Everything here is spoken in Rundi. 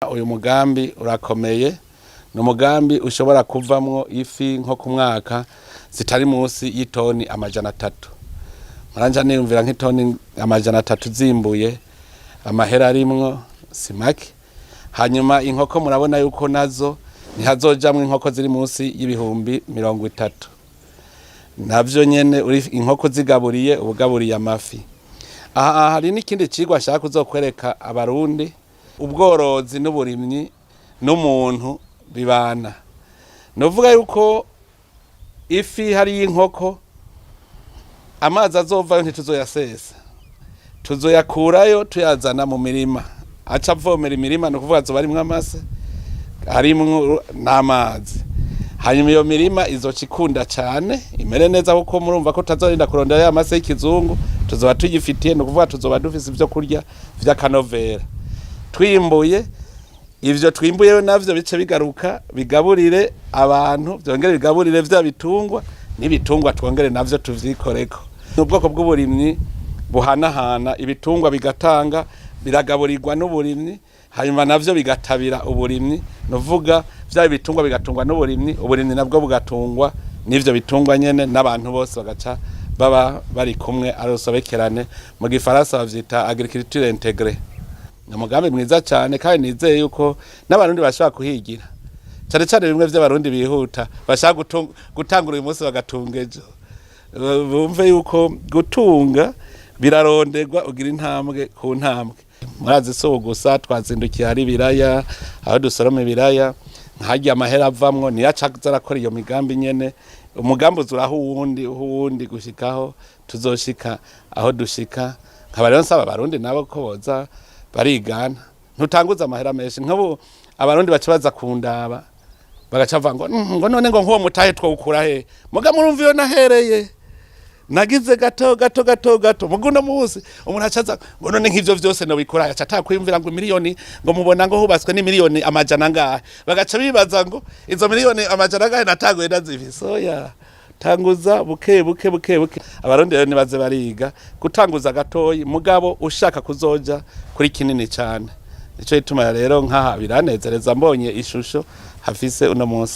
Uyu mugambi urakomeye, ni umugambi ushobora kuvamwo ifi nko ku mwaka zitari munsi y'itoni 300. Muranja niyumvira nk'itoni 300 zimbuye, amahera arimwo si make. Hanyuma inkoko, murabona yuko nazo ntihazojamwo inkoko ziri munsi y'30,000. Navyo nyene uri inkoko zigaburiye, ubugaburiye amafi. Aha hari n'ikindi cigwa nshaka kuzokwereka Abarundi: ubworozi n'uburimyi n'umuntu bibana. Novuga yuko ifi hariyo inkoko, amazi azovayo ntituzoyasesa, tuzoyakurayo tuyazana mu mirima, aca avomera imirima. Ni ukuvuga azoba arimwo amase, harimwo n'amazi. Hanyuma iyo mirima izoca ikunda cane, imere neza, kuko murumva ko tutazorinda kurondera ya mase y'ikizungu, tuzoba tuyifitiye. Ni ukuvuga tuzoba dufise ivyo kurya vy'akanovera. Twimbuye, ivyo twimbuye navyo bice bigaruka bigaburire abantu, vyongere bigaburire vya bitungwa, n'ibitungwa twongere navyo tuvyikoreko. Ni ubwoko bw'uburimyi buhanahana: ibitungwa bigatanga, biragaburirwa n'uburimyi, hanyuma navyo bigatabira uburimyi. Nuvuga vya bitungwa bigatungwa n'uburimyi, uburimyi nabwo bugatungwa n'ivyo bitungwa nyene, n'abantu bose bagaca baba bari kumwe, ari urusobekerane. Mu gifaransa bavyita agriculture intégrée. Ni umugambi mwiza cyane, kandi nizeye yuko n'Abarundi bashobora kuhigira, cyane cyane bimwe vy'Abarundi bihuta, bashaka gutangura uyu munsi bagatunga ejo. Bumve yuko gutunga biraronderwa, ugira intambwe ku ntambwe. Murazi si ubu gusa twazindukiye, hari ibiraya, aho dusoroma ibiraya nkarya, amahera avamwo niyo aca aza arakora iyo migambi nyene. Umugambi uzuraho uwundi, uwundi, gushikaho tuzoshika aho dushika. Nkaba rero nsaba Abarundi nabo ko boza barigana. Ntutanguza amahera menshi. Nk'ubu Abarundi baca baza kundaba, bagaca bavuga ngo ngo none ngo nk'uwo mutahe twawukura he?" Muga murumva iyo nahereye, nagize gato gato gato gato. Muga uno munsi umuntu acaza ngo none nk'ivyo vyose nobikora, agaca atakwiyumvira ngo miliyoni, ngo mubona ngo hubatswe n'imiliyoni amajana angahe, bagaca bibaza ngo izo miliyoni amajana angahe natanguye ndazifise. Oya, tanguza buke buke buke buke. Abarundi rero nibaze bariga gutanguza gatoyi, mugabo ushaka kuzoja kuri kinini cane. Nico gituma rero nkaha biranezereza mbonye ishusho hafise uno munsi.